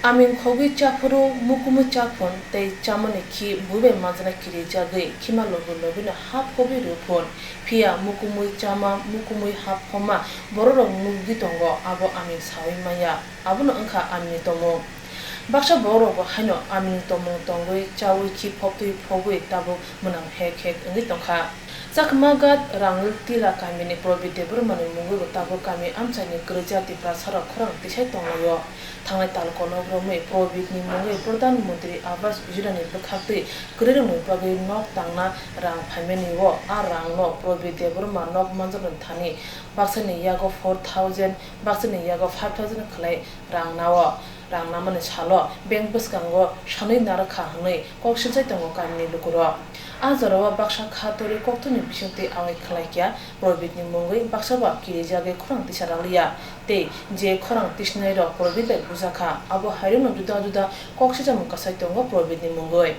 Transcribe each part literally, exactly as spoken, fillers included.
Aming khogwi chaphuru mukumui chaphun tei chamani khi bui bai manjana kirijagwi khima logi logino hap khogwi rwphun, phiya mukumui chama mukumui hap khoma bororok nukgwi tongo, abo aming saui manya, abono wngkha amingni tongmung. Baksa bororokbo haino amingni tongmung tongwi chaui khi phobtwi phogwi tabuk mwnam hek hek wngwi tongkha. Chakma Ghat Rangul Tila kamini Probit Debbarmani mungwibo tabuk kami amchaini kwrwija Tiprasarok khorang tisai tonglaio. Thangnai tal kolok romwi Probitni mungwi Pradhan Mantri Awas Yojnani bwkhaktwi kwrwirokni bagwi nok tangna rang phaimani o, a rangno Probit Debbarma nok manjaknani thani baksani yago four thousand, baksani yago five thousand khlai rang nao. Rang namani salo bank bwskango sanwi narwkha hwnwi kok sinsai tongo kamini lukurok. A jorao baksa kha torwi kokthumni bisingtwi awai khlaikha, Probitni mungwi baksa ba kirijagwi khorang tisa raliya tei je khorang tisnairok Probit bai bujakha, abo hairokno juda juda kok sijakmung kasai tongo Probitni mungwi.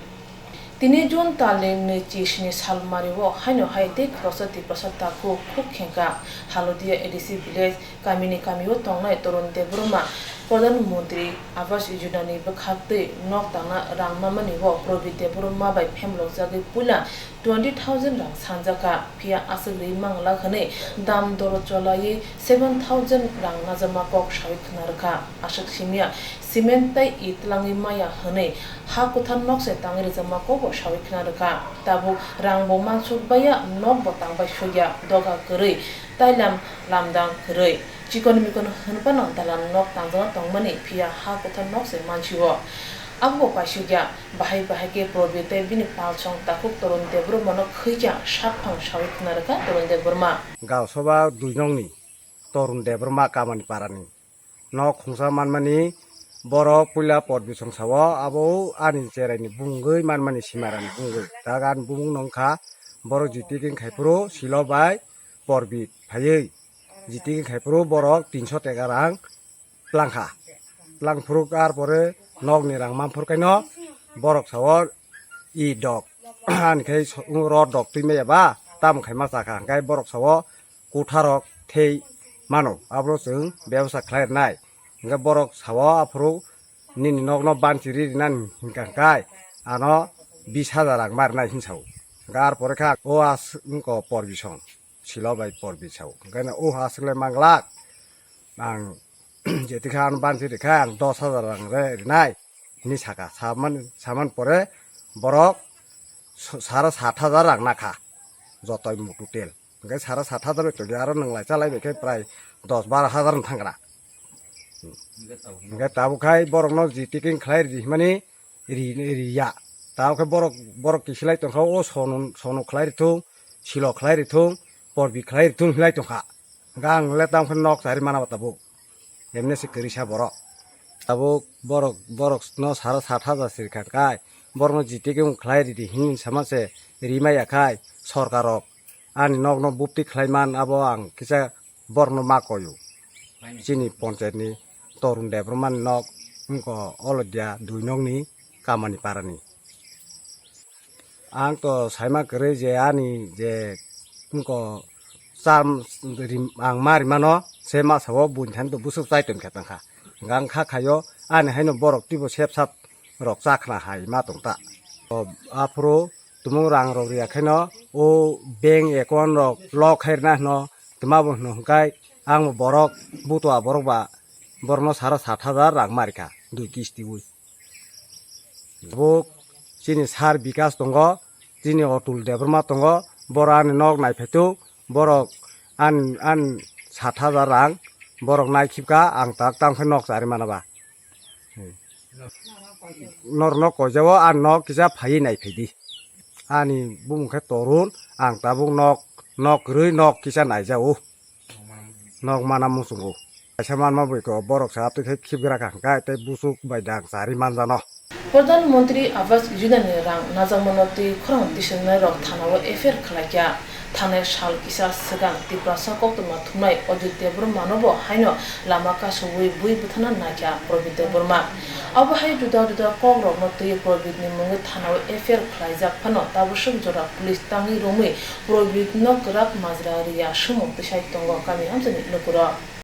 Tini June talni nwichi sini salmario haino hai tei khoroksa Tiprasa takhuk khuk khengkha Halodia A D C village kamini kamio tongnai Torun Debbarma Pradhan Mantri Awas Yojnani bwkhaktwi nok tangna rang mamani o Probit Debbarma bai phemlokjagwi puila twenty thousand rang sanjakha, phiya aswk ri manglak hwnwi dam doro cholaiwi seven thousand rang najama kok saui khna rwkha. Aswk simya cement tei it twlangwi maya hwnwi ha kwthar nok se tangwi rwjakma kokbo saui khna rwkha. Tabuk rang bo mansuk baiya, nok bo tangbai sukya, doga kwrwi, tailam lamdang kwrwi. Chikon mikon hwnphano dalan nok tangjakna tongmani, phiya ha kwthar nok se mansio. Abobo paisukya, bahai bahai khe Probit tei bini palsong takhuk Torun Debbarmano khwikya sakphang saui khna rwkha Torun Debbarma. Gaosoba dui nokni Torun Debbarma Kamani Parani. Nok khungsa manmani borok puila Porbit song sao, abo ani cheraini bungwi manmani simarani bungwi. Dagan bumung nongkha borok jiti king khaiphuru silo bai Porbit phaiwi. Jiti king khaiphuru borok tinso teka rang plangkha. Plangphuru ar pore nokni rang manphuru kaino borok sao i dok. Ani khai so-, rot dok twi maya ba tam khai ma chakha. Hingkai borok sao kutharok thei mano, aboro chwng bebasa khlai rwnai. Hingke borok sao aphuru nini nokno banchi ri rinani hingka hingkai ano bis hajar rang ma rwnai hin sao. Hingke ar pore kha o as wngko Porbit song, silo bai Porbit sao. Hingke o aswk le manglak ang jeti kha ano banchi rikha ang dos hajar rang re rinai. Hinwi saka, saman, saman pore borok s-, sara sat hajar rang nakha, jotoi mutu tel. Hingke sara sat hajar bai tongya, aro nwnglai chalai bai khe prai dos baro hajar wng thangkra. Hingke tabuk khai borokno jiti king khlai ridi himani ri, riya. Tabuk khe borok, borok kisilai tongkha, o sono, sono khlai rithung, silo khlai rithung, porbi khlai rithung hinlai tongkha. Hingke ang le tamo khe nok chari mana ba tabuk. Emne se kwrwi sa borok. Tabuk borok, borok no sara sat hajar siri kha kai. Borok no jiti khe wng khlai ridi hin sama se ri maya khai sorkar rok. Ani nok no bupti khlai man abo ang kisa borok no ma koyu. Chini ponchayat ni Torun Debbarma ni nok wngko Olodia dui nok ni Kamani Para ni. Ang to saima kwrwi je ani je wngko cham rim-, ang ma rimano se masa o buini thani to bwswk chai tongkha tongkha. Hingke ang kha khaio ani haino borok twibo sep sap rok chakhna hai ma tongta. O aphuru tumung rang rok riya khaino o bank account rok lock khai rwna hwno twma bo hwno hwnkhe ang bo borok butua borok ba borokno sara sat hajar rang ma rikha dui kistiwi. Bo chini sar Bikas tongo, chini Otul Debbarma tongo, borok ani nok naiphaitu, borok an, an sat hajar rang, borok naikhipka, ang tak tamo khe nok chari mana ba. Norno koijao, a nok kisa phaiwi naiphaidi. Ani bumung khe Torun, ang tabuk nok, nok kwrwi nok kisa naijao. Nok mana muchungo. Kaisa manma bai ko borok sa twi khe khibgra kha hwnkhe tei busuk bai dang chari manjano. Pradhan Mantri Awas Yojana ni rang najakmano twi khorang tisinairok thana o F I R khlaikha. Thanai sal kisa swkang Tiprasa koktwma thumnai Ajit Debbarma no bo haino lama kasowi bui bwthana naikha Probit Debbarma. Abo hai juda juda kokrokno twi Probit ni mungwi thana o F I R khlaijak phano tabwswk jora police tangwi romwi Probit no kwrak majra riya swmung tisai tongo kami amchaini lukurok.